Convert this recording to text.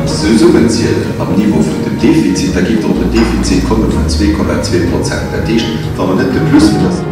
Zesummenzielen am Niveau vun dem Defizit, da géif Der op en Defizit komme vun 2,2 Prozent. Dat heescht, wa mer net de Plus.